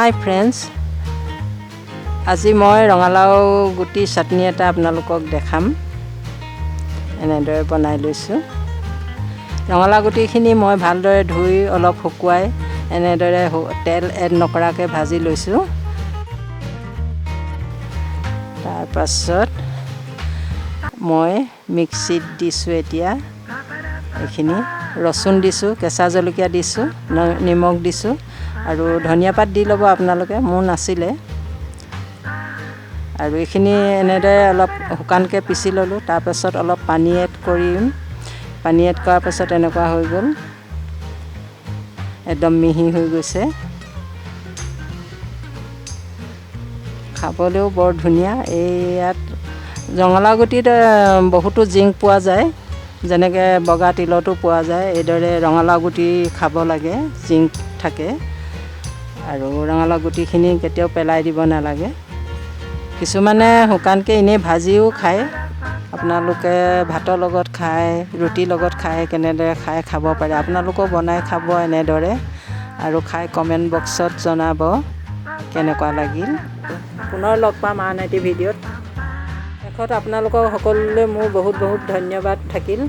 হাই friends, আজি মই ৰঙালাও গুটি চাটনি এটা আপোনালোকক দেখাম। এনেদৰে বনাই লৈছোঁ। ৰঙালাও গুটিখিনি মই ভালদৰে ধুই অলপ শুকুৱাই এনেদৰে তেল এড নকৰাকৈ ভাজি লৈছোঁ। তাৰপাছত মই মিক্সিত দিছোঁ। এতিয়া এইখিনি ৰচুন দিছোঁ, কেঁচা জলকীয়া দিছোঁ, নিমখ দিছোঁ আৰু ধনিয়া পাত দি ল'ব আপোনালোকে, মোৰ নাছিলে। আৰু এইখিনি এনেদৰে অলপ শুকানকৈ পিচি ল'লোঁ। তাৰপাছত অলপ পানী এড কৰিম। পানী এড কৰাৰ পাছত এনেকুৱা হৈ গ'ল, একদম মিহি হৈ গৈছে। খাবলৈও বৰ ধুনীয়া। এই ইয়াত ৰঙালাও গুটিত বহুতো জিংক পোৱা যায়, যেনেকৈ বগা তিলতো পোৱা যায়। এইদৰে ৰঙালাও গুটি খাব লাগে, জিংক থাকে। আৰু ৰঙালাও গুটিখিনি কেতিয়াও পেলাই দিব নালাগে। কিছুমানে শুকানকৈ এনেই ভাজিও খায়। আপোনালোকে ভাতৰ লগত খায়, ৰুটিৰ লগত খায়, কেনেদৰে খায় খাব পাৰে। আপোনালোকেও বনাই খাব এনেদৰে আৰু খাই কমেণ্ট বক্সত জনাব কেনেকুৱা লাগিল। পুনৰ লগ পাম আন এটি ভিডিঅ'ত। শেষত আপোনালোকক সকলোলৈ মোৰ বহুত বহুত ধন্যবাদ থাকিল।